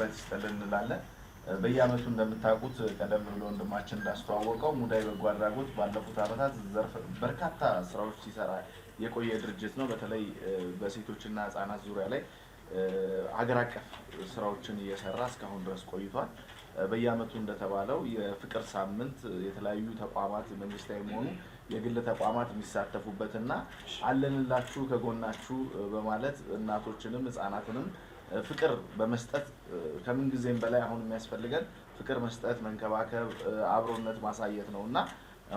ክብረት ይስጥልን እንላለን። በየአመቱ እንደምታውቁት ቀደም ብሎ ወንድማችን እንዳስተዋወቀው ሙዳይ በጎ አድራጎት ባለፉት ዓመታት ዘርፈ በርካታ ስራዎች ሲሰራ የቆየ ድርጅት ነው። በተለይ በሴቶችና ህጻናት ዙሪያ ላይ ሀገር አቀፍ ስራዎችን እየሰራ እስካሁን ድረስ ቆይቷል። በየአመቱ እንደተባለው የፍቅር ሳምንት የተለያዩ ተቋማት፣ መንግስታዊ መሆኑ የግል ተቋማት የሚሳተፉበትና አለንላችሁ ከጎናችሁ በማለት እናቶችንም ህጻናትንም ፍቅር በመስጠት፣ ከምን ጊዜም በላይ አሁን የሚያስፈልገን ፍቅር መስጠት፣ መንከባከብ፣ አብሮነት ማሳየት ነው። እና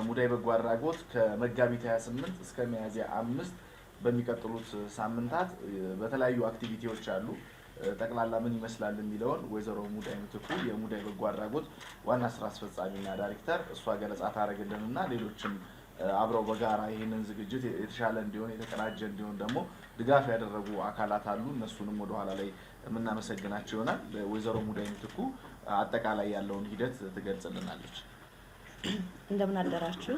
ሙዳይ በጎ አድራጎት ከመጋቢት 28 እስከ ሚያዝያ 5 በሚቀጥሉት ሳምንታት በተለያዩ activity ዎች አሉ። ጠቅላላ ምን ይመስላል የሚለውን ወይዘሮ ሙዳይ ምትኩ፣ የሙዳይ በጎ አድራጎት ዋና ስራ አስፈጻሚና ዳይሬክተር፣ እሷ ገለጻ ታደርግልንና ሌሎችም አብረው በጋራ ይህንን ዝግጅት የተሻለ እንዲሆን፣ የተቀናጀ እንዲሆን ደግሞ ድጋፍ ያደረጉ አካላት አሉ። እነሱንም ወደኋላ ላይ የምናመሰግናቸው ይሆናል። ወይዘሮ ሙዳይ ምትኩ አጠቃላይ ያለውን ሂደት ትገልጽልናለች። እንደምን አደራችሁ።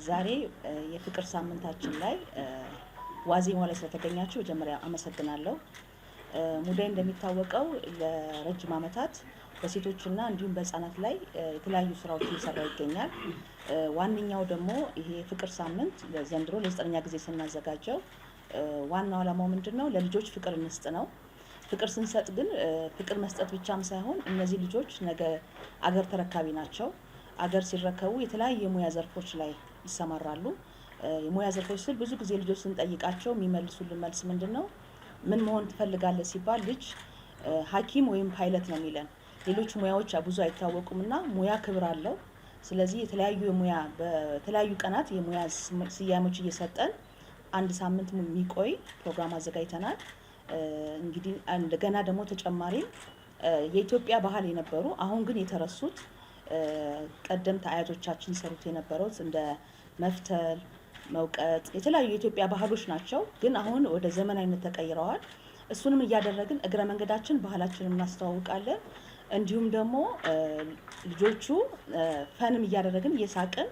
ዛሬ የፍቅር ሳምንታችን ላይ ዋዜማው ላይ ስለተገኛችሁ መጀመሪያ አመሰግናለሁ። ሙዳይ እንደሚታወቀው ለረጅም ዓመታት በሴቶችና እንዲሁም በህጻናት ላይ የተለያዩ ስራዎች እየሰራ ይገኛል። ዋነኛው ደግሞ ይሄ የፍቅር ሳምንት ዘንድሮ ለ9ኛ ጊዜ ስናዘጋጀው ዋናው ዓላማው ምንድን ነው? ለልጆች ፍቅር እንስጥ ነው። ፍቅር ስንሰጥ ግን ፍቅር መስጠት ብቻም ሳይሆን እነዚህ ልጆች ነገ አገር ተረካቢ ናቸው። አገር ሲረከቡ የተለያዩ የሙያ ዘርፎች ላይ ይሰማራሉ። የሙያ ዘርፎች ስል ብዙ ጊዜ ልጆች ስንጠይቃቸው የሚመልሱልን መልስ ምንድን ነው? ምን መሆን ትፈልጋለህ ሲባል ልጅ ሐኪም ወይም ፓይለት ነው የሚለን። ሌሎች ሙያዎች ብዙ አይታወቁም እና ሙያ ክብር አለው። ስለዚህ የተለያዩ የሙያ በተለያዩ ቀናት የሙያ ስያሜዎች እየሰጠን አንድ ሳምንት የሚቆይ ፕሮግራም አዘጋጅተናል። እንግዲህ እንደገና ደግሞ ተጨማሪም የኢትዮጵያ ባህል የነበሩ አሁን ግን የተረሱት፣ ቀደምት አያቶቻችን ሰሩት የነበሩት እንደ መፍተል፣ መውቀጥ የተለያዩ የኢትዮጵያ ባህሎች ናቸው። ግን አሁን ወደ ዘመናዊነት ተቀይረዋል። እሱንም እያደረግን እግረ መንገዳችን ባህላችንን እናስተዋውቃለን። እንዲሁም ደግሞ ልጆቹ fun ም እያደረግን እየሳቅን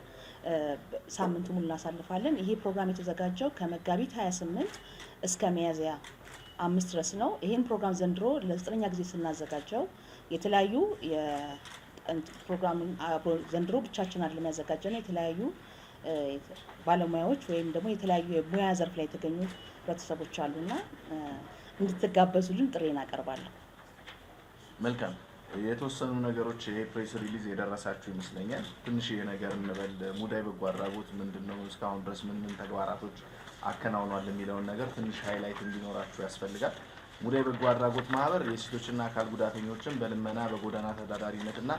ሳምንቱ ሙሉ እናሳልፋለን። ይሄ ፕሮግራም የተዘጋጀው ከመጋቢት 28 እስከ ሚያዝያ 5 ድረስ ነው። ይህን ፕሮግራም ዘንድሮ ለ9ኛ ጊዜ ስናዘጋጀው የተለያዩ ፕሮግራሙን ዘንድሮ ብቻችን አይደለም ያዘጋጀነው። የተለያዩ ባለሙያዎች ወይም ደግሞ የተለያዩ የሙያ ዘርፍ ላይ የተገኙ ህብረተሰቦች አሉና እንድትጋበዙልን ጥሪዬን አቀርባለሁ። መልካም። የተወሰኑ ነገሮች ይሄ press release የደረሳችሁ ይመስለኛል። ትንሽ ነገር እንበል። ሙዳይ በጎ አድራጎት ምንድን ነው፣ እስካሁን ድረስ ምን ምን ተግባራቶች አከናውኗል የሚለውን ነገር ትንሽ highlight እንዲኖራችሁ ያስፈልጋል። ሙዳይ በጎ አድራጎት ማህበር የሴቶችና አካል ጉዳተኞችን በልመና፣ በጎዳና ተዳዳሪነትና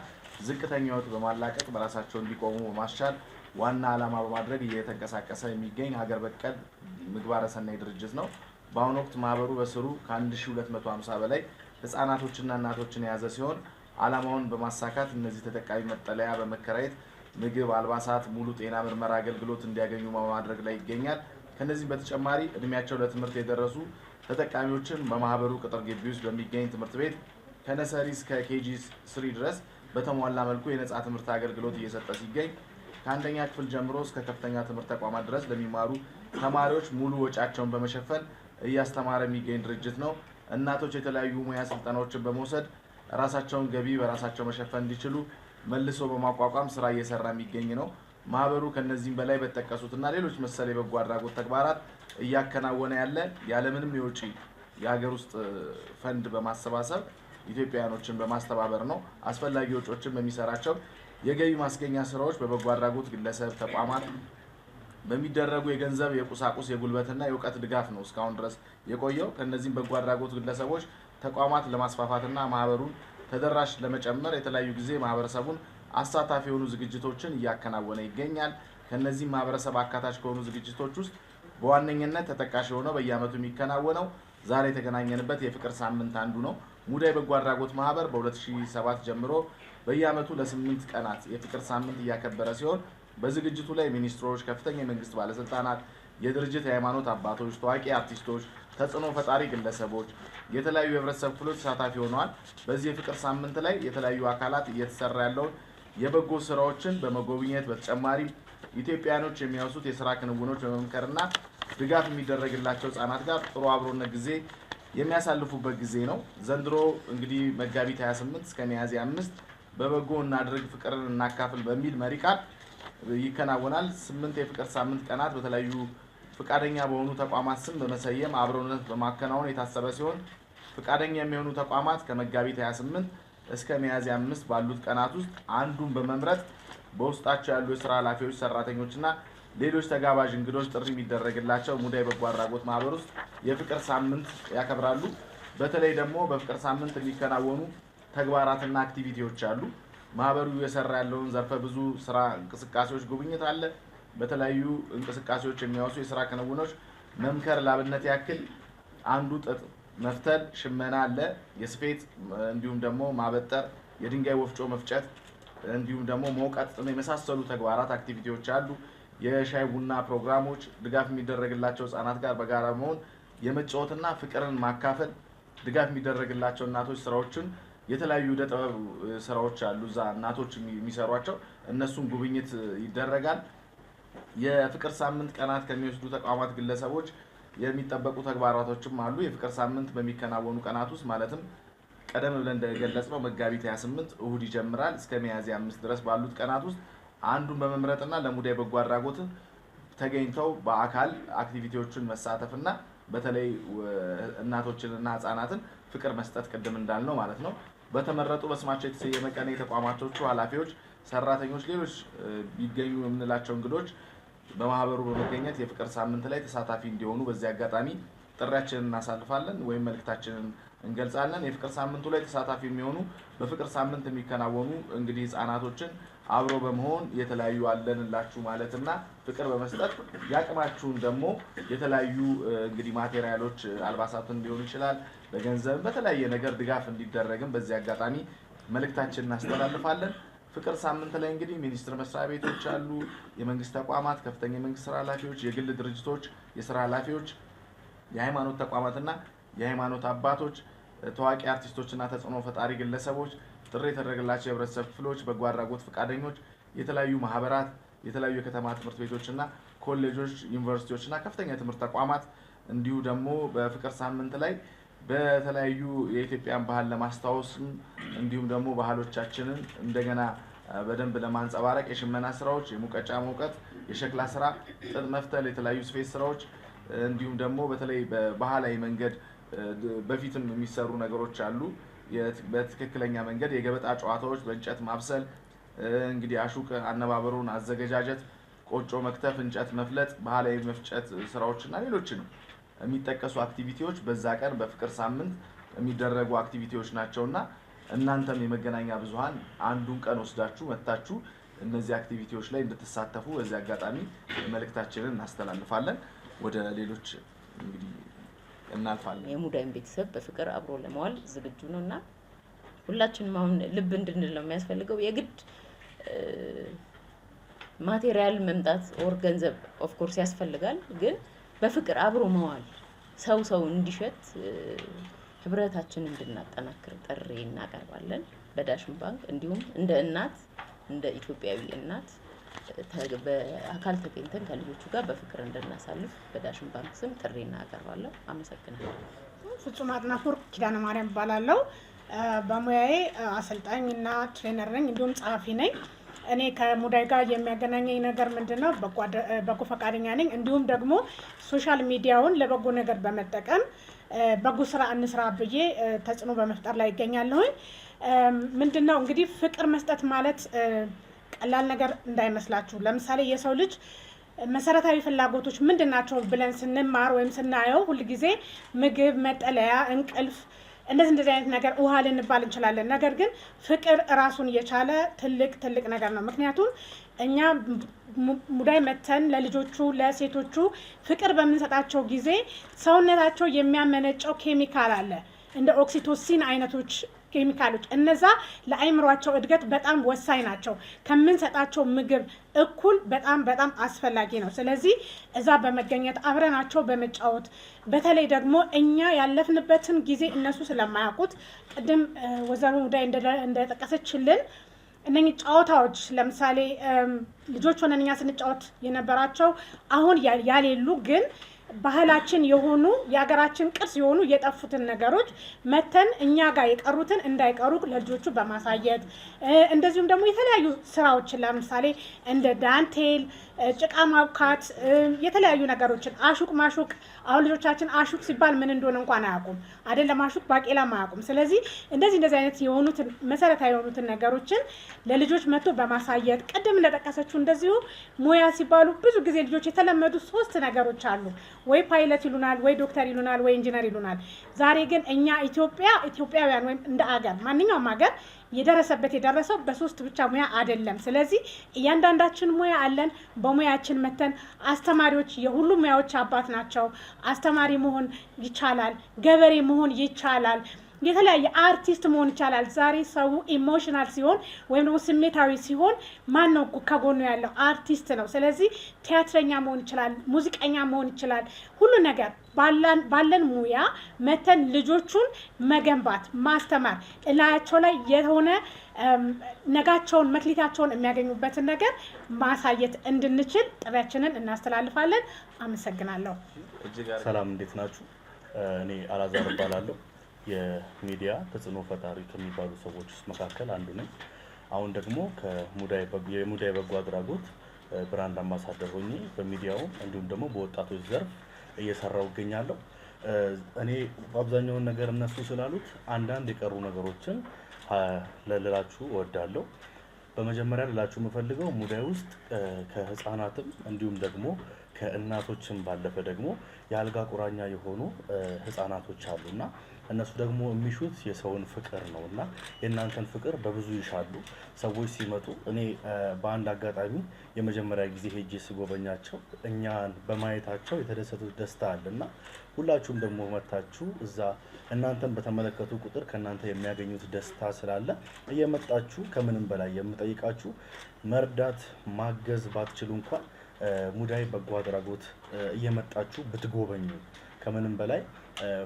ዝቅተኛ ህይወት በማላቀቅ በራሳቸው እንዲቆሙ በማስቻል ዋና ዓላማ በማድረግ እየተንቀሳቀሰ የሚገኝ ሀገር በቀል ምግባረ ሰናይ ድርጅት ነው። በአሁኑ ወቅት ማህበሩ በስሩ ከ1250 በላይ ህጻናቶችና እናቶችን የያዘ ሲሆን ዓላማውን በማሳካት እነዚህ ተጠቃሚ መጠለያ በመከራየት፣ ምግብ፣ አልባሳት፣ ሙሉ ጤና ምርመራ አገልግሎት እንዲያገኙ በማድረግ ላይ ይገኛል። ከነዚህም በተጨማሪ እድሜያቸው ለትምህርት የደረሱ ተጠቃሚዎችን በማህበሩ ቅጥር ግቢ ውስጥ በሚገኝ ትምህርት ቤት ከ nursery እስከ KG 3 ድረስ በተሟላ መልኩ የነፃ ትምህርት አገልግሎት እየሰጠ ሲገኝ ከአንደኛ ክፍል ጀምሮ እስከ ከፍተኛ ትምህርት ተቋማት ድረስ ለሚማሩ ተማሪዎች ሙሉ ወጪያቸውን በመሸፈን እያስተማረ የሚገኝ ድርጅት ነው። እናቶች የተለያዩ ሙያ ስልጠናዎችን በመውሰድ ራሳቸውን ገቢ በራሳቸው መሸፈን እንዲችሉ መልሶ በማቋቋም ስራ እየሰራ የሚገኝ ነው። ማህበሩ ከነዚህም በላይ በተጠቀሱትና ሌሎች መሰል የበጎ አድራጎት ተግባራት እያከናወነ ያለ ያለምንም የውጪ የሀገር ውስጥ ፈንድ በማሰባሰብ ኢትዮጵያውያኖችን በማስተባበር ነው። አስፈላጊ ወጪዎችን በሚሰራቸው የገቢ ማስገኛ ስራዎች በበጎ አድራጎት ግለሰብ፣ ተቋማት በሚደረጉ የገንዘብ፣ የቁሳቁስ፣ የጉልበትና የእውቀት ድጋፍ ነው እስካሁን ድረስ የቆየው። ከእነዚህም በጎ አድራጎት ግለሰቦች፣ ተቋማት ለማስፋፋትና ማህበሩን ተደራሽ ለመጨመር የተለያዩ ጊዜ ማህበረሰቡን አሳታፊ የሆኑ ዝግጅቶችን እያከናወነ ይገኛል። ከእነዚህም ማህበረሰብ አካታች ከሆኑ ዝግጅቶች ውስጥ በዋነኝነት ተጠቃሽ የሆነው በየዓመቱ የሚከናወነው ዛሬ የተገናኘንበት የፍቅር ሳምንት አንዱ ነው። ሙዳይ በጎ አድራጎት ማህበር በ2007 ጀምሮ በየዓመቱ ለ8 ቀናት የፍቅር ሳምንት እያከበረ ሲሆን በዝግጅቱ ላይ ሚኒስትሮች፣ ከፍተኛ የመንግስት ባለስልጣናት፣ የድርጅት የሃይማኖት አባቶች፣ ታዋቂ አርቲስቶች፣ ተጽዕኖ ፈጣሪ ግለሰቦች፣ የተለያዩ የህብረተሰብ ክፍሎች ተሳታፊ ሆነዋል። በዚህ የፍቅር ሳምንት ላይ የተለያዩ አካላት እየተሰራ ያለውን የበጎ ስራዎችን በመጎብኘት፣ በተጨማሪም ኢትዮጵያኖች የሚያወሱት የስራ ክንውኖች በመምከርና ድጋፍ የሚደረግላቸው ህጻናት ጋር ጥሩ አብሮነት ጊዜ የሚያሳልፉበት ጊዜ ነው። ዘንድሮ እንግዲህ መጋቢት 28 እስከ ሚያዝያ 5 በበጎ እናድርግ ፍቅርን እናካፍል በሚል መሪ ቃል ይከናወናል። 8 የፍቅር ሳምንት ቀናት በተለያዩ ፈቃደኛ በሆኑ ተቋማት ስም በመሰየም አብሮነት በማከናወን የታሰበ ሲሆን፣ ፈቃደኛ የሚሆኑ ተቋማት ከመጋቢት 28 እስከ ሚያዝያ 5 ባሉት ቀናት ውስጥ አንዱን በመምረጥ በውስጣቸው ያሉ የስራ ኃላፊዎች፣ ሰራተኞችና ሌሎች ተጋባዥ እንግዶች ጥሪ የሚደረግላቸው ሙዳይ በጎ አድራጎት ማህበር ውስጥ የፍቅር ሳምንት ያከብራሉ። በተለይ ደግሞ በፍቅር ሳምንት የሚከናወኑ ተግባራትና activity ዎች አሉ። ማህበሩ እየሰራ ያለውን ዘርፈ ብዙ ስራ እንቅስቃሴዎች ጉብኝት አለ። በተለያዩ እንቅስቃሴዎች የሚያወሱ የስራ ክንውኖች መምከር፣ ላብነት ያክል አንዱ ጥጥ መፍተል፣ ሽመና አለ፣ የስፌት እንዲሁም ደግሞ ማበጠር፣ የድንጋይ ወፍጮ መፍጨት እንዲሁም ደግሞ መውቀጥ የመሳሰሉ ተግባራት activity ዎች አሉ። የሻይ ቡና ፕሮግራሞች፣ ድጋፍ የሚደረግላቸው ህጻናት ጋር በጋራ መሆን የመጫወትና ፍቅርን ማካፈል፣ ድጋፍ የሚደረግላቸው እናቶች ስራዎችን፣ የተለያዩ ዕደ ጥበብ ስራዎች አሉ እዛ እናቶች የሚሰሯቸው፣ እነሱን ጉብኝት ይደረጋል። የፍቅር ሳምንት ቀናት ከሚወስዱ ተቋማት፣ ግለሰቦች የሚጠበቁ ተግባራቶችም አሉ። የፍቅር ሳምንት በሚከናወኑ ቀናት ውስጥ፣ ማለትም ቀደም ብለን እንደገለጽነው መጋቢት 28 እሁድ ይጀምራል፣ እስከ ሚያዝያ 5 ድረስ ባሉት ቀናት ውስጥ አንዱን በመምረጥና ለሙዳይ በጎ አድራጎት ተገኝተው በአካል activity ዎችን መሳተፍና በተለይ እናቶችንና ህጻናትን ፍቅር መስጠት፣ ቅድም እንዳልነው ማለት ነው። በተመረጡ በስማቸው የተሰየመ ቀን የተቋማቶቹ ኃላፊዎች፣ ሰራተኞች፣ ሌሎች ቢገኙ የምንላቸው እንግዶች በማህበሩ በመገኘት የፍቅር ሳምንት ላይ ተሳታፊ እንዲሆኑ በዚህ አጋጣሚ ጥሪያችንን እናሳልፋለን ወይም መልእክታችንን እንገልጻለን። የፍቅር ሳምንቱ ላይ ተሳታፊ የሚሆኑ፣ በፍቅር ሳምንት የሚከናወኑ እንግዲህ ህጻናቶችን አብሮ በመሆን የተለያዩ አለንላችሁ ማለትና ፍቅር በመስጠት ያቅማችሁን ደግሞ የተለያዩ እንግዲህ material ኦች፣ አልባሳትን ሊሆን ይችላል፣ በገንዘብ በተለያየ ነገር ድጋፍ እንዲደረግም በዚህ አጋጣሚ መልእክታችንን እናስተላልፋለን። ፍቅር ሳምንት ላይ እንግዲህ ሚኒስቴር መስሪያ ቤቶች አሉ፣ የመንግስት ተቋማት፣ ከፍተኛ የመንግስት ስራ ኃላፊዎች፣ የግል ድርጅቶች የስራ ኃላፊዎች፣ የሃይማኖት ተቋማትና የሃይማኖት አባቶች፣ ታዋቂ አርቲስቶችና ተጽዕኖ ፈጣሪ ግለሰቦች፣ ጥሪ የተደረገላቸው የህብረተሰብ ክፍሎች፣ በጎ አድራጎት ፈቃደኞች፣ የተለያዩ ማህበራት፣ የተለያዩ የከተማ ትምህርት ቤቶችና ኮሌጆች፣ ዩኒቨርሲቲዎችና ከፍተኛ የትምህርት ተቋማት፣ እንዲሁ ደግሞ በፍቅር ሳምንት ላይ በተለያዩ የኢትዮጵያን ባህል ለማስታወስ እንዲሁም ደግሞ ባህሎቻችንን እንደገና በደንብ ለማንጸባረቅ የሽመና ስራዎች፣ የሙቀጫ መውቀጥ፣ የሸክላ ስራ፣ ጥጥ መፍተል፣ የተለያዩ ስፌት ስራዎች፣ እንዲሁም ደግሞ በተለይ በባህላዊ መንገድ በፊትም የሚሰሩ ነገሮች አሉ። በትክክለኛ መንገድ የገበጣ ጨዋታዎች፣ በእንጨት ማብሰል፣ እንግዲህ አሹቅ አነባበሩን አዘገጃጀት፣ ቆጮ መክተፍ፣ እንጨት መፍለጥ፣ ባህላዊ መፍጨት ስራዎች እና ሌሎችንም የሚጠቀሱ activity ዎች በዛ ቀን በፍቅር ሳምንት የሚደረጉ activity ዎች ናቸውና እናንተም የመገናኛ ብዙኃን አንዱን ቀን ወስዳችሁ መጥታችሁ እነዚህ activity ዎች ላይ እንድትሳተፉ በዚህ አጋጣሚ መልእክታችንን እናስተላልፋለን። ወደ ሌሎች እንግዲህ እናልፋለን። የሙዳይን ቤተሰብ በፍቅር አብሮ ለመዋል ዝግጁ ነው እና ሁላችንም አሁን ልብ እንድንል ነው የሚያስፈልገው። የግድ material መምጣት or ገንዘብ of course ያስፈልጋል፣ ግን በፍቅር አብሮ መዋል፣ ሰው ሰው እንዲሸት ህብረታችንን እንድናጠናክር ጥሪ እናቀርባለን። በዳሽን ባንክ እንዲሁም እንደ እናት፣ እንደ ኢትዮጵያዊ እናት በአካል ተገኝተን ከልጆቹ ጋር በፍቅር እንድናሳልፍ በዳሽን ባንክ ስም ጥሪ እናቀርባለን። አመሰግናለሁ። ፍጹም አጥናፉ ኪዳነ ማርያም እባላለሁ። በሙያዬ አሰልጣኝ እና trainer ነኝ፣ እንዲሁም ጸሐፊ ነኝ። እኔ ከሙዳይ ጋር የሚያገናኘኝ ነገር ምንድን ነው? በጎ ፈቃደኛ ነኝ። እንዲሁም ደግሞ social media ውን ለበጎ ነገር በመጠቀም በጎ ስራ እንስራ ብዬ ተጽዕኖ በመፍጠር ላይ ይገኛለሁኝ። ምንድን ነው እንግዲህ ፍቅር መስጠት ማለት ቀላል ነገር እንዳይመስላችሁ። ለምሳሌ የሰው ልጅ መሰረታዊ ፍላጎቶች ምንድን ናቸው ብለን ስንማር ወይም ስናየው ሁልጊዜ ምግብ፣ መጠለያ፣ እንቅልፍ፣ እንደዚህ እንደዚህ አይነት ነገር፣ ውሃ ልንባል እንችላለን። ነገር ግን ፍቅር ራሱን የቻለ ትልቅ ትልቅ ነገር ነው። ምክንያቱም እኛ ሙዳይ መተን ለልጆቹ ለሴቶቹ ፍቅር በምንሰጣቸው ጊዜ ሰውነታቸው የሚያመነጨው ኬሚካል አለ፣ እንደ oxytocin አይነቶች ኬሚካሎች፣ እነዛ ለአይምሯቸው እድገት በጣም ወሳኝ ናቸው። ከምንሰጣቸው ምግብ እኩል በጣም በጣም አስፈላጊ ነው። ስለዚህ እዛ በመገኘት አብረናቸው በመጫወት፣ በተለይ ደግሞ እኛ ያለፍንበትን ጊዜ እነሱ ስለማያውቁት፣ ቅድም ወይዘሮ ሙዳይ እንደጠቀሰችልን እነኚህ ጨዋታዎች፣ ለምሳሌ ልጆች ሆነን እኛ ስንጫወት የነበራቸው አሁን ያሌሉ ግን ባህላችን የሆኑ፣ የሀገራችን ቅርስ የሆኑ የጠፉትን ነገሮች መተን እኛ ጋር የቀሩትን እንዳይቀሩ ለልጆቹ በማሳየት፣ እንደዚሁም ደግሞ የተለያዩ ስራዎችን ለምሳሌ እንደ ዳንቴል፣ ጭቃ ማቡካት፣ የተለያዩ ነገሮችን፣ አሹቅ ማሹቅ። አሁን ልጆቻችን አሹቅ ሲባል ምን እንደሆነ እንኳን አያውቁም። አይደለም አሹቅ፣ ባቄላም አያውቁም። ስለዚህ እንደዚህ እንደዚህ አይነት የሆኑትን መሰረታዊ የሆኑትን ነገሮችን ለልጆች መጥቶ በማሳየት፣ ቅድም እንደጠቀሰችው እንደዚሁ ሙያ ሲባሉ ብዙ ጊዜ ልጆች የተለመዱ ሶስት ነገሮች አሉ። ወይ ፓይለት ይሉናል፣ ወይ ዶክተር ይሉናል፣ ወይ ኢንጂነር ይሉናል። ዛሬ ግን እኛ ኢትዮጵያውያን ወይም እንደ አገር ማንኛውም ሀገር የደረሰበት የደረሰው በሶስት ብቻ ሙያ አይደለም። ስለዚህ እያንዳንዳችን ሙያ አለን። በሙያችን መተን አስተማሪዎች የሁሉም ሙያዎች አባት ናቸው። አስተማሪ መሆን ይቻላል። ገበሬ መሆን ይቻላል። የተለያየ አርቲስት መሆን ይቻላል። ዛሬ ሰው emotional ሲሆን ወይም ደግሞ ስሜታዊ ሲሆን ማን ነው ከጎኑ ያለው? አርቲስት ነው። ስለዚህ ቲያትረኛ መሆን ይችላል፣ ሙዚቀኛ መሆን ይችላል። ሁሉ ነገር ባለን ሙያ መተን ልጆቹን መገንባት፣ ማስተማር፣ እላያቸው ላይ የሆነ ነጋቸውን መክሊታቸውን የሚያገኙበትን ነገር ማሳየት እንድንችል ጥሪያችንን እናስተላልፋለን። አመሰግናለሁ። ሰላም፣ እንዴት ናችሁ? እኔ አላዛር እባላለሁ። የሚዲያ ተጽዕኖ ፈጣሪ ከሚባሉ ሰዎች ውስጥ መካከል አንዱ ነኝ። አሁን ደግሞ የሙዳይ በጎ አድራጎት brand ambassador ሆኜ በሚዲያው እንዲሁም ደግሞ በወጣቶች ዘርፍ እየሰራው እገኛለሁ። እኔ አብዛኛውን ነገር እነሱ ስላሉት አንዳንድ የቀሩ ነገሮችን ልላችሁ እወዳለሁ። በመጀመሪያ ልላችሁ የምፈልገው ሙዳይ ውስጥ ከህፃናትም እንዲሁም ደግሞ ከእናቶችም ባለፈ ደግሞ የአልጋ ቁራኛ የሆኑ ህፃናቶች አሉ እና እነሱ ደግሞ የሚሹት የሰውን ፍቅር ነው እና የእናንተን ፍቅር በብዙ ይሻሉ። ሰዎች ሲመጡ እኔ በአንድ አጋጣሚ የመጀመሪያ ጊዜ ሄጄ ስጎበኛቸው እኛን በማየታቸው የተደሰቱት ደስታ አለ እና ሁላችሁም ደግሞ መታችሁ እዛ እናንተን በተመለከቱ ቁጥር ከእናንተ የሚያገኙት ደስታ ስላለ እየመጣችሁ ከምንም በላይ የምጠይቃችሁ መርዳት ማገዝ ባትችሉ እንኳን ሙዳይ በጎ አድራጎት እየመጣችሁ ብትጎበኙ፣ ከምንም በላይ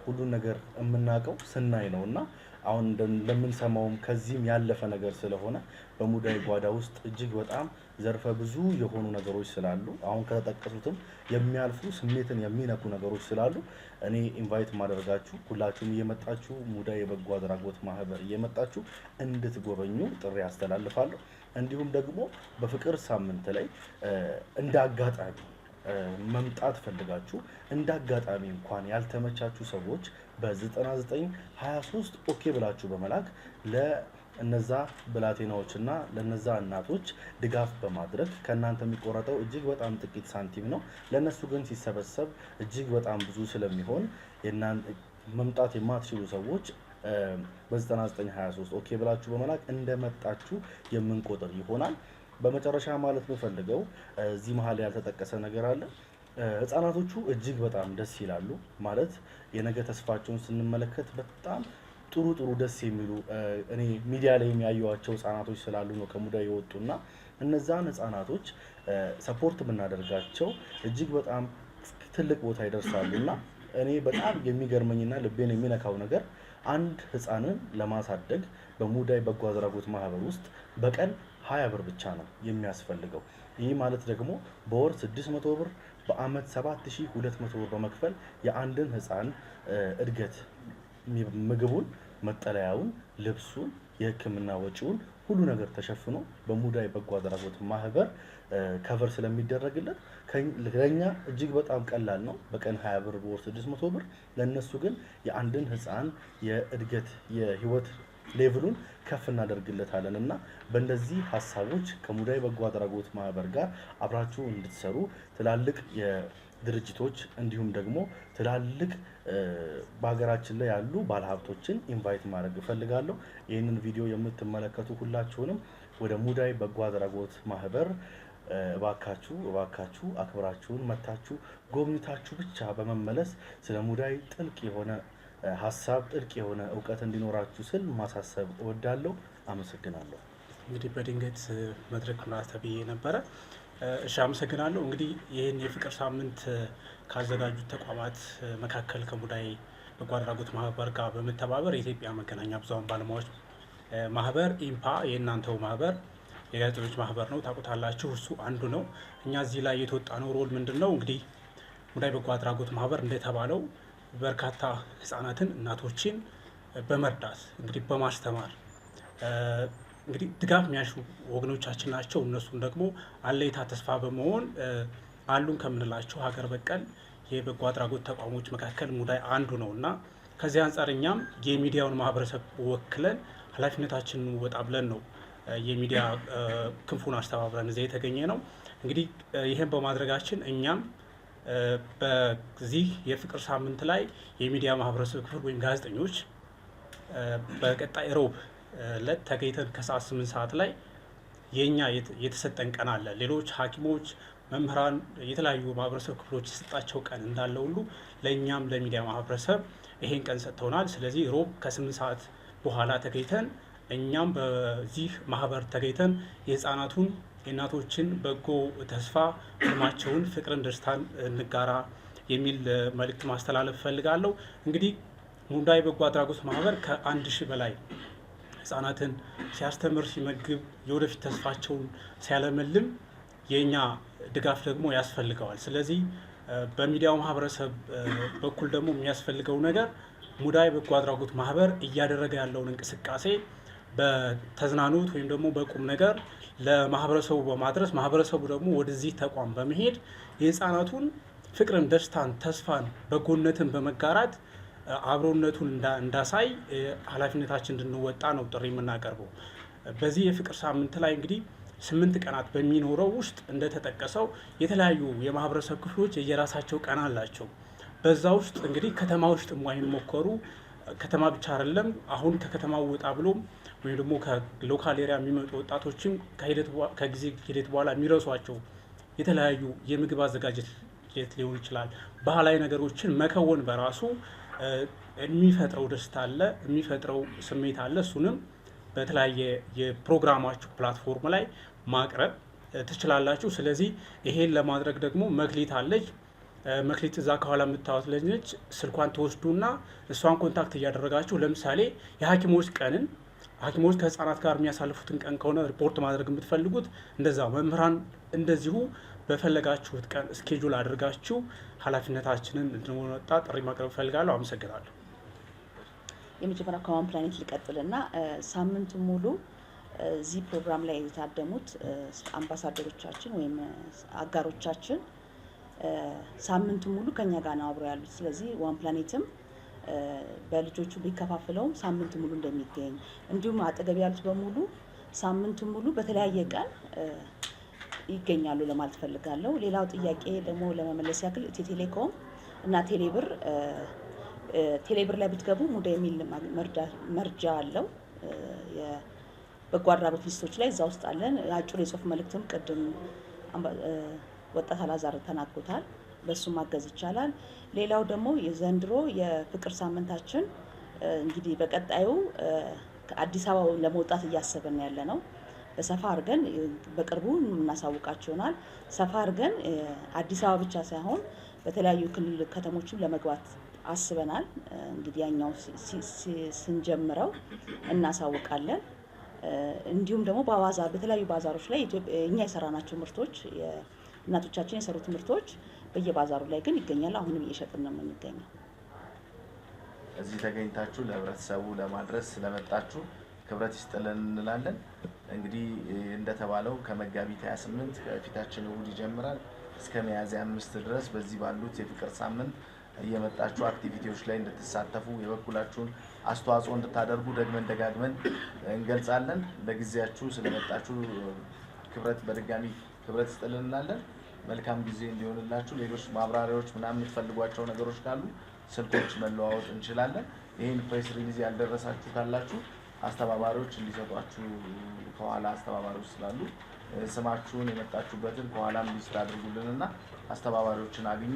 ሁሉን ነገር የምናውቀው ስናይ ነው እና አሁን እንደምንሰማውም ከዚህም ያለፈ ነገር ስለሆነ በሙዳይ ጓዳ ውስጥ እጅግ በጣም ዘርፈ ብዙ የሆኑ ነገሮች ስላሉ፣ አሁን ከተጠቀሱትም የሚያልፉ ስሜትን የሚነኩ ነገሮች ስላሉ እኔ invite ማደርጋችሁ ሁላችሁም እየመጣችሁ ሙዳይ የበጎ አድራጎት ማህበር እየመጣችሁ እንድትጎበኙ ጥሪ አስተላልፋለሁ። እንዲሁም ደግሞ በፍቅር ሳምንት ላይ እንደ አጋጣሚ መምጣት ፈልጋችሁ እንደ አጋጣሚ እንኳን ያልተመቻችሁ ሰዎች በ9923 OK ብላችሁ በመላክ ለእነዛ ብላቴናዎችና ለነዛ እናቶች ድጋፍ በማድረግ ከእናንተ የሚቆረጠው እጅግ በጣም ጥቂት ሳንቲም ነው። ለእነሱ ግን ሲሰበሰብ እጅግ በጣም ብዙ ስለሚሆን መምጣት የማትችሉ ሰዎች በ9923 OK ብላችሁ በመላክ እንደመጣችሁ የምንቆጥር ይሆናል። በመጨረሻ ማለት የምፈልገው እዚህ መሀል ያልተጠቀሰ ነገር አለ። ህጻናቶቹ እጅግ በጣም ደስ ይላሉ። ማለት የነገ ተስፋቸውን ስንመለከት በጣም ጥሩ ጥሩ ደስ የሚሉ እኔ ሚዲያ ላይ የሚያዩዋቸው ህጻናቶች ስላሉ ነው ከሙዳይ የወጡና እነዛን ህጻናቶች support ብናደርጋቸው እጅግ በጣም ትልቅ ቦታ ይደርሳሉ። እና እኔ በጣም የሚገርመኝና ልቤን የሚነካው ነገር አንድ ህፃንን ለማሳደግ በሙዳይ በጎ አድራጎት ማህበር ውስጥ በቀን 20 ብር ብቻ ነው የሚያስፈልገው። ይህ ማለት ደግሞ በወር 600 ብር፣ በአመት 7200 ብር በመክፈል የአንድን ህፃን እድገት ምግቡን፣ መጠለያውን፣ ልብሱን፣ የህክምና ወጪውን ሁሉ ነገር ተሸፍኖ በሙዳይ በጎ አድራጎት ማህበር cover ስለሚደረግለት ለኛ እጅግ በጣም ቀላል ነው። በቀን 20 ብር፣ በወር 600 ብር። ለእነሱ ግን የአንድን ህፃን የእድገት የህይወት level ኡን ከፍ እናደርግለታለን እና በእንደዚህ ሀሳቦች ከሙዳይ በጎ አድራጎት ማህበር ጋር አብራችሁ እንድትሰሩ ትላልቅ የድርጅቶች እንዲሁም ደግሞ ትላልቅ በሀገራችን ላይ ያሉ ባለሀብቶችን invite ማድረግ እፈልጋለሁ። ይህንን ቪዲዮ የምትመለከቱ ሁላችሁንም ወደ ሙዳይ በጎ አድራጎት ማህበር እባካችሁ እባካችሁ አክብራችሁን መታችሁ ጎብኝታችሁ ብቻ በመመለስ ስለ ሙዳይ ጥልቅ የሆነ ሀሳብ፣ ጥልቅ የሆነ እውቀት እንዲኖራችሁ ስል ማሳሰብ እወዳለሁ። አመሰግናለሁ። እንግዲህ በድንገት መድረክ ምራ ተብዬ ነበረ። እሺ፣ አመሰግናለሁ። እንግዲህ ይህን የፍቅር ሳምንት ካዘጋጁት ተቋማት መካከል ከሙዳይ በጎ አድራጎት ማህበር ጋር በመተባበር የኢትዮጵያ መገናኛ ብዙኃን ባለሙያዎች ማህበር ኢምፓ፣ የእናንተው ማህበር የጋዜጠኞች ማህበር ነው፣ ታውቁታላችሁ። እሱ አንዱ ነው። እኛ እዚህ ላይ የተወጣነው role ምንድን ነው? እንግዲህ ሙዳይ በጎ አድራጎት ማህበር እንደተባለው በርካታ ህጻናትን፣ እናቶችን በመርዳት፣ እንግዲህ በማስተማር፣ እንግዲህ ድጋፍ የሚያሹ ወገኖቻችን ናቸው። እነሱን ደግሞ አለኝታ ተስፋ በመሆን አሉን ከምንላቸው ሀገር በቀል የበጎ አድራጎት ተቋሞች መካከል ሙዳይ አንዱ ነው። እና ከዚህ አንጻር እኛም የሚዲያውን ማህበረሰብ ወክለን ኃላፊነታችንን እንወጣ ብለን ነው የሚዲያ ክንፉን አስተባብረን እዚያ የተገኘነው። እንግዲህ ይህን በማድረጋችን እኛም በዚህ የፍቅር ሳምንት ላይ የሚዲያ ማህበረሰብ ክፍል ወይም ጋዜጠኞች በቀጣይ ሮብ ዕለት ተገኝተን ከሰዓት 8 ሰዓት ላይ የኛ የተሰጠን ቀን አለ። ሌሎች ሐኪሞች፣ መምህራን፣ የተለያዩ ማህበረሰብ ክፍሎች የተሰጣቸው ቀን እንዳለ ሁሉ ለእኛም ለሚዲያ ማህበረሰብ ይሄን ቀን ሰጥተውናል። ስለዚህ ሮብ ከ8 ሰዓት በኋላ ተገኝተን እኛም በዚህ ማህበር ተገኝተን የህፃናቱን፣ የእናቶችን በጎ ተስፋ፣ ህልማቸውን፣ ፍቅርን፣ ደስታን እንጋራ የሚል መልእክት ማስተላለፍ እፈልጋለሁ። እንግዲህ ሙዳይ በጎ አድራጎት ማህበር ከ1,000 በላይ ህጻናትን ሲያስተምር፣ ሲመግብ፣ የወደፊት ተስፋቸውን ሲያለመልም የእኛ ድጋፍ ደግሞ ያስፈልገዋል። ስለዚህ በሚዲያው ማህበረሰብ በኩል ደግሞ የሚያስፈልገው ነገር ሙዳይ በጎ አድራጎት ማህበር እያደረገ ያለውን እንቅስቃሴ በተዝናኖት ወይም ደግሞ በቁም ነገር ለማህበረሰቡ በማድረስ፣ ማህበረሰቡ ደግሞ ወደዚህ ተቋም በመሄድ የህፃናቱን ፍቅርን፣ ደስታን፣ ተስፋን፣ በጎነትን በመጋራት አብሮነቱን እንዳሳይ ኃላፊነታችን እንድንወጣ ነው ጥሪ የምናቀርበው። በዚህ የፍቅር ሳምንት ላይ እንግዲህ 8 ቀናት በሚኖረው ውስጥ እንደተጠቀሰው የተለያዩ የማህበረሰብ ክፍሎች የየራሳቸው ቀን አላቸው። በዛ ውስጥ እንግዲህ ከተማ ውስጥ የማይሞከሩ፣ ከተማ ብቻ አይደለም፣ አሁን ከከተማው ወጣ ብሎም ወይም ደግሞ ከ local area የሚመጡ ወጣቶችም ከጊዜ ሂደት በኋላ የሚረሷቸው የተለያዩ የምግብ አዘጋጀት ሊሆን ይችላል። ባህላዊ ነገሮችን መከወን በራሱ የሚፈጥረው ደስታ አለ፣ የሚፈጥረው ስሜት አለ። እሱንም በተለያየ የፕሮግራማችሁ platform ላይ ማቅረብ ትችላላችሁ። ስለዚህ ይሄን ለማድረግ ደግሞ መክሊት አለች። መክሊት እዛ ከኋላ የምታዩት ልጅ ነች። ስልኳን ትወስዱና እሷን contact እያደረጋችሁ፣ ለምሳሌ የሐኪሞች ቀንን፣ ሐኪሞች ከህፃናት ጋር የሚያሳልፉትን ቀን ከሆነ ሪፖርት ማድረግ የምትፈልጉት እንደዛ፣ መምህራን እንደዚሁ፣ በፈለጋችሁት ቀን schedule አድርጋችሁ ኃላፊነታችንን እንድንወጣ ጥሪ ማቅረብ እፈልጋለሁ። አመሰግናለሁ። የመጀመሪያው ከ One Planet ልቀጥልና ሳምንቱ ሙሉ እዚህ ፕሮግራም ላይ የታደሙት አምባሳደሮቻችን ወይም አጋሮቻችን ሳምንቱ ሙሉ ከኛ ጋር ነው አብረው ያሉት። ስለዚህ One Planet ም በልጆቹ ቢከፋፍለውም ሳምንቱ ሙሉ እንደሚገኝ፣ እንዲሁም አጠገብ ያሉት በሙሉ ሳምንቱ ሙሉ በተለያየ ቀን ይገኛሉ ለማለት ፈልጋለሁ። ሌላው ጥያቄ ደግሞ ለመመለስ ያክል ኢትዮ ቴሌኮም እና ቴሌብር፣ ቴሌብር ላይ ብትገቡ ሙዳይ የሚል መርጃ አለው። የበጎ አድራጎት list ኦች ላይ እዛ ውስጥ አለን። አጭር የጽሁፍ መልእክትም ቅድም ወጣት አላዛር ተናግሮታል። በሱ ማገዝ ይቻላል። ሌላው ደግሞ የዘንድሮ የፍቅር ሳምንታችን እንግዲህ በቀጣዩ ከአዲስ አበባ ለመውጣት እያሰብን ያለ ነው። በሰፋ አድርገን በቅርቡ የምናሳውቃቸው ይሆናል። ሰፋ አድርገን አዲስ አበባ ብቻ ሳይሆን በተለያዩ ክልል ከተሞችም ለመግባት አስበናል። እንግዲህ ያኛው ስንጀምረው እናሳውቃለን። እንዲሁም ደግሞ በባዛር፣ በተለያዩ ባዛሮች ላይ እኛ የሰራናቸው ምርቶች፣ እናቶቻችን የሰሩት ምርቶች በየባዛሩ ላይ ግን ይገኛሉ። አሁንም እየሸጥን ነው የምንገኘው። እዚህ ተገኝታችሁ ለህብረተሰቡ ለማድረስ ስለመጣችሁ ክብረት ይስጥልን እንላለን። እንግዲህ እንደተባለው ከመጋቢት 28 ከፊታችን እሁድ ይጀምራል፣ እስከ ሚያዝያ 5 ድረስ በዚህ ባሉት የፍቅር ሳምንት እየመጣችሁ activity ዎች ላይ እንድትሳተፉ፣ የበኩላችሁን አስተዋጽኦ እንድታደርጉ ደግመን ደጋግመን እንገልጻለን። ለጊዜያችሁ ስለመጣችሁ ክብረት በድጋሚ ክብረት ይስጥልን እንላለን። መልካም ጊዜ እንዲሆንላችሁ። ሌሎች ማብራሪያዎች ምናምን የምትፈልጓቸው ነገሮች ካሉ ስልኮች መለዋወጥ እንችላለን። ይህን press release ያልደረሳችሁ ካላችሁ አስተባባሪዎች እንዲሰጧችሁ፣ ከኋላ አስተባባሪዎች ስላሉ ስማችሁን፣ የመጣችሁበትን ከኋላም list አድርጉልንና አስተባባሪዎችን አግኙ።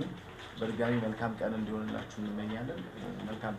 በድጋሚ መልካም ቀን እንዲሆንላችሁ እንመኛለን። መልካም